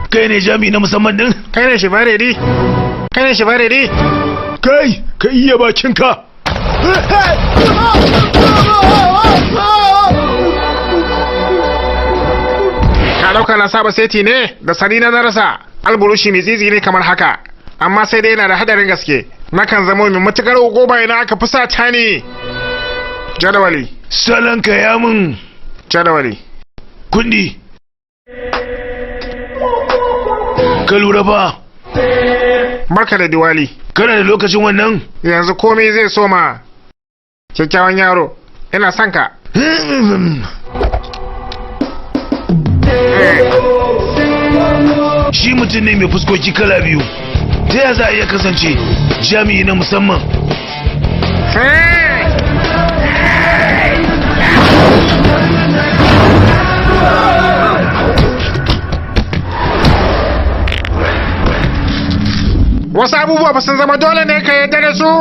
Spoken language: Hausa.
Kai ne jami'i na musamman din? Kai ne Shivaredi? Kai ne Shivaredi? Kai, ka iya bakinka. Ka dauka na saba seti ne da sani na rasa alburushi mai tsitsi ne kamar haka, amma sai dai yana da hadarin gaske. Nakan zama mai matukar goba idan aka fusata ni. Jadawali. Salonka ya mun. Jadawali. Kundi. Ka lura ba. Barka da Diwali. Kana da lokacin wannan? Yanzu komai zai soma. Kyakkyawan yaro, ina son ka. Shi mutum ne mai fuskoki kala biyu. Ta ya za a iya kasance jami'i na musamman? Wasu abubuwa ba sun zama dole ne ka yarda da su.